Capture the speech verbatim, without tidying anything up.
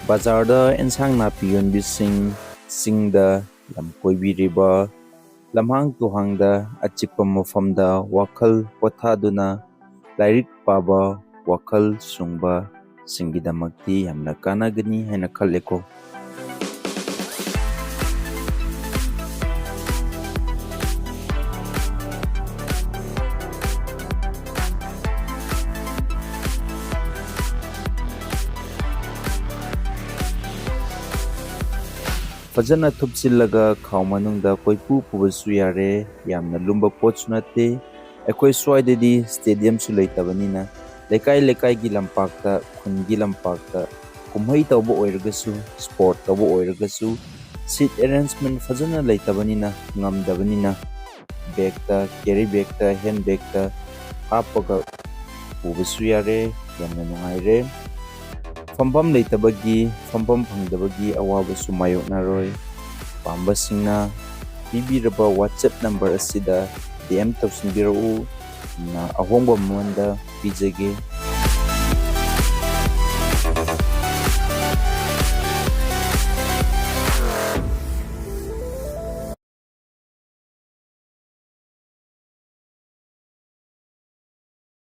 ꯕꯖꯥꯔꯗ ꯑꯦꯟꯁꯥꯡ ꯅꯥꯄꯤ ꯌꯣꯟꯕꯤꯁꯤꯡ, ꯆꯤꯡꯗ ꯂꯝ ꯀꯣꯏꯕꯤꯔꯤꯕ, ꯂꯝꯍꯥꯡ ꯇꯨꯍꯥꯡꯗ ꯑꯆꯤꯛꯄ ꯃꯐꯝꯗ ꯋꯥꯈꯜ ꯄꯣꯊꯥꯗꯨꯅ ꯂꯥꯏꯔꯤꯛ ꯄꯥꯕ, ꯋꯥꯈꯜ ꯁꯨꯡꯕꯁꯤꯡꯒꯤꯗꯃꯛꯇꯤ ꯌꯥꯝꯅ ꯀꯥꯟꯅꯒꯅꯤ ꯍꯥꯏꯅ ꯈꯜꯂꯦꯀꯣ꯫ ꯐꯖꯅ ꯊꯨꯞꯆꯤꯜꯂꯒ ꯈꯥꯎ ꯃꯅꯨꯡꯗ ꯀꯣꯏꯄꯨ ꯄꯨꯕꯁꯨ ꯌꯥꯔꯦ꯫ ꯌꯥꯝꯅ ꯂꯨꯝꯕ ꯄꯣꯠꯁꯨ ꯅꯠꯇꯦ꯫ ꯑꯩꯈꯣꯏ ꯁ꯭ꯋꯥꯏꯗꯗꯤ ꯁ꯭ꯇꯦꯗꯤꯌꯝꯁꯨ ꯂꯩꯇꯕꯅꯤꯅ, ꯂꯩꯀꯥꯏ ꯂꯩꯀꯥꯏꯒꯤ ꯂꯝꯄꯥꯛꯇ, ꯈꯨꯟꯒꯤ ꯂꯝꯄꯥꯛꯇ ꯀꯨꯝꯍꯩ ꯇꯧꯕ ꯑꯣꯏꯔꯒꯁꯨ, ꯁ꯭ꯄꯣꯔꯠ ꯇꯧꯕ ꯑꯣꯏꯔꯒꯁꯨ, ꯁꯤꯠ ꯑꯦꯔꯦꯟꯖꯃꯦꯟ ꯐꯖꯅ ꯂꯩꯇꯕꯅꯤꯅ, ꯉꯝꯗꯕꯅꯤꯅ, ꯕꯦꯒꯇ, ꯀꯦꯔꯤ ꯕꯦꯒꯇ, ꯍꯦꯟ ꯕꯦꯒꯇ ꯍꯥꯞꯄꯒ ꯄꯨꯕꯁꯨ ꯌꯥꯔꯦ꯫ ꯌꯥꯝꯅ ꯅꯨꯡꯉꯥꯏꯔꯦ꯫ ꯐꯝꯐꯝ ꯂꯩꯇꯕꯒꯤ, ꯐꯝꯐꯝ ꯐꯪꯗꯕꯒꯤ ꯑꯋꯥꯕꯁꯨ ꯃꯥꯌꯣꯛꯅꯔꯣꯏ꯫ ꯄꯥꯝꯕꯁꯤꯡꯅ ꯄꯤꯕꯤꯔꯕ WhatsApp ꯅꯝꯕꯔ ꯑꯁꯤꯗ ꯗꯤ ꯑꯦꯝ ꯇꯧꯁꯤꯟꯕꯤꯔꯛꯎ꯫ ꯌꯥꯝꯅ ꯑꯍꯣꯡꯕ ꯃꯃꯜꯗ ꯄꯤꯖꯒꯦ꯫